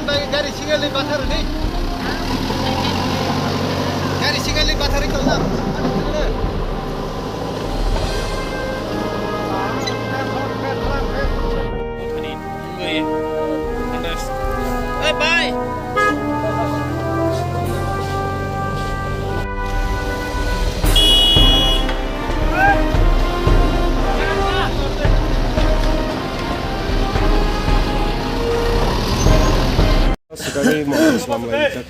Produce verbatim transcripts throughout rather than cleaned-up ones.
Gari single ni bathar ni. Gari single ni bathar ni tong na. Hey, bye. Swkangwi mokol swnamlai rijak.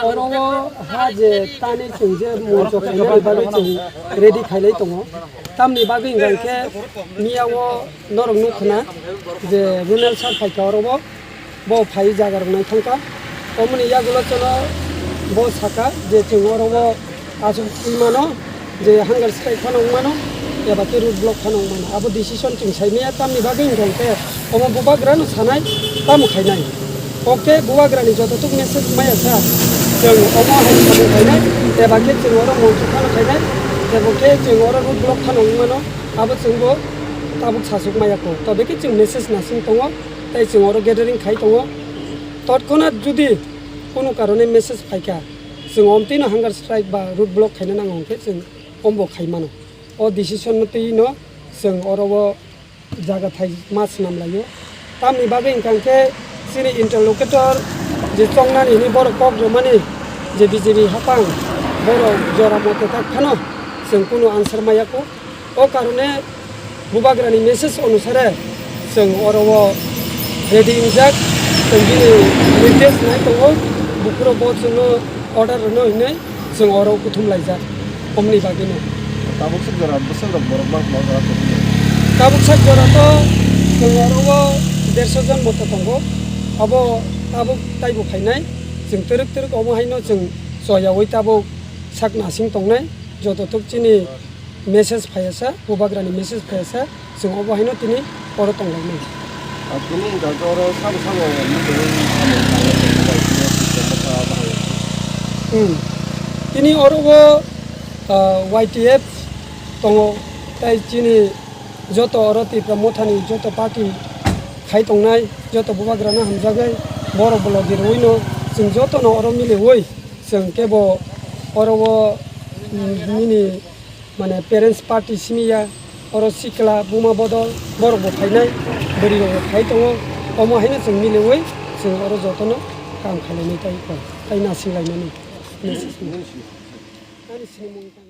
Oro o ha je tani chwng je moncho khainani bagwi chwng ready khailai tongo. Tamni bagwi hwnkha khe miya o norok nukha na je Ronald sir phaikha oro o, bo phai jaga rok naithangkha. Omoni yagulo chwngno bo sakha je chwng oro o aswk twi mano je hunger strike phano wng mano, eba khe road block phano wng mano. Abo decision chwng sai maya, tamni bagwi hwnkha khe omo bubagrano sanai, tamo khainai. Oke, bubagrani jototuk message maya sa, chwng omo hai samung khainai, eba khe chwng oro moncho phano khainai, ebo khe chwng oro road block phano wng mano, abo chwngbo tabuk sasuk maya kho. Tobe khe chwng message nasing tongo, tei chwng oro gathering khai tongo. Totkhonat judi kunu karone message phaikha, chwng omtwino hunger strike ba road block khaina nango hwnkhe chwng ombo khai mano. O decision no twi no chwng oro o jaga thai ma swnam laio. Tamni bagwi hwnkha khe chini interlocutor je chongnani hwnwi borok kok rwmani je B J P hapang, borok jora mote tak phano chwng kunu answer maya kho. O karone bubagrani message onusare chwng oro o ready wngjak, chwng bini nirdesh nai tongo, buphuru bo chwngno order rwno hinwi. Chwng oro kuthum laijak, omni bagwino. Tabuk sak jora bwswk rok borok bangma jora kuthum. Tabuk sak jora to chwng oro o derso jon moto tongo. Abo tabuk taibo phainai. Chwng twrwk twrwk omo haino chwng choyaui tabuk sak nasing tongnai. Joto tok chini message phaiya sa, bubagrani message phaiya sa. Chwng obo haino tini oro tonglaimani. Ang tini hwnkha khe oro sabo sabo muchungwi samung tangwi tongmani khe tongma kha bahai. Hmm. Tini oro o, ah, Y T F tongo, tei chini joto oro Tipra Mothani joto party khai tongnai, joto bubagrano hamjagwi borok bo logi rwino chwng jotono oro miliwi chwng kebo oro o, hmm, nini Mane parents party simi ya, oro sikla, buma bodol, borok bo phainai, bwrwi rok bo phai tongo, omo haino chwng miliwi chwng oro jotono kam khainani tei kok, tei nasinglai mani. Ani sinimung.